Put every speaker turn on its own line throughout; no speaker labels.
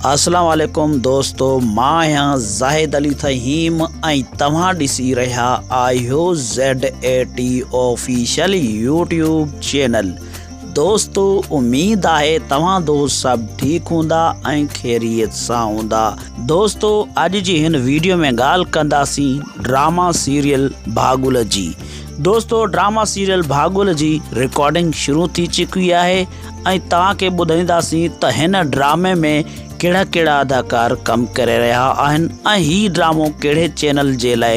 اسلام عليڪم دوستو مان آهيان زاهد علي ٿهيم ۽ توهان ڏسي رهيا آهيو Z A T official YouTube channel دوستو اميد آهي توهان دوست سڀ ٺيڪ هوندا ۽ خيريت سان هوندا دوستو اڄ جي هن ويڊيو ۾ ڳالهه ڪنداسين ڊراما سيريل ڀاڳل جي دوستو ڊراما سيريل ڀاڳل جي رڪارڊنگ شروع ٿي چڪي آهي ۽ توهان کي ٻڌائينداسين ته هن ڊرامي ۾ ڪهڙا ڪهڙا اداڪار ڪم ڪري رهيا آهن ۽ هي ڊرامو ڪهڙي چينل جي لاء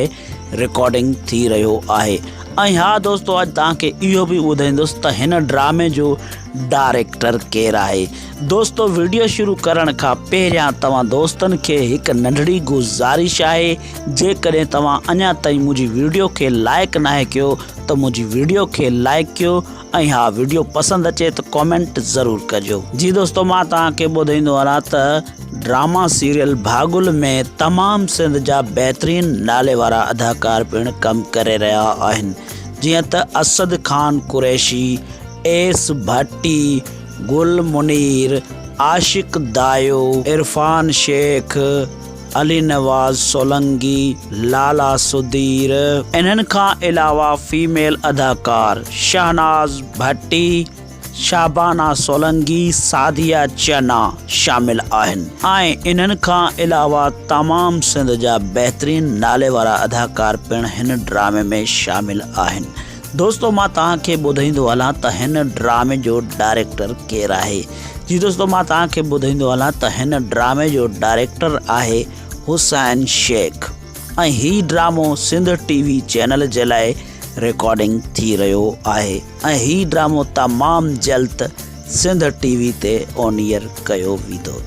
رڪارڊنگ ٿي رهيو آهي ۽ ها دوستو اڄ توهان کي اهو به ٻڌائيندس ته هن ڊرامي جو ڊائريڪٽر ڪير آهي دوستو وڊيو شروع ڪرڻ کان پهريان توهان دوستن کي هڪ ننڍڙي گذارش آهي جيڪڏهن توهان اڃا تائين منهنجي وڊيو کي لائڪ ناهي ڪيو ته منهنجي وڊيو کي لائڪ ڪيو ۽ ها وڊيو پسند اچي ته ڪامينٽ ضرور ڪجو. جي دوستو مان توهان کي ٻڌائيندو هلان ته ڊراما سيريل ڀاڳل ۾ تمام سنڌ جا بهترين نالي وارا اداڪار پڻ ڪم ڪري رهيا آهن جيئن ته اسد خان قريشي، ايس ڀٽي، گل منير، عاشق دايو، عرفان شيخ، علي نواز سولنگي، لالا سڌير، انهن کان علاوه فيميل اداڪار شهناز ڀٽي، شابانا سولنگي، سعديه چنا شامل آهن ۽ انهن کان علاوه تمام سنڌ جا بهترين نالي وارا اداڪار پڻ هن ڊرامي ۾ شامل آهن. دوستو مان توهان کي ٻڌائيندو هلان ته هن ڊرامي جو ڊائريڪٽر ڪير آهي جي دوستو مان توهان کي ٻڌائيندو هلان ته هن ڊرامي جو ڊائريڪٽر آهي حسين شيخ ۽ هي ڊرامو سنڌ ٽي وي چينل جي لاء رڪارڊنگ ٿي رهيو آهي ۽ هي ڊرامو تمام جلد سنڌ ٽي وي تي آن ايئر ڪيو ويندو.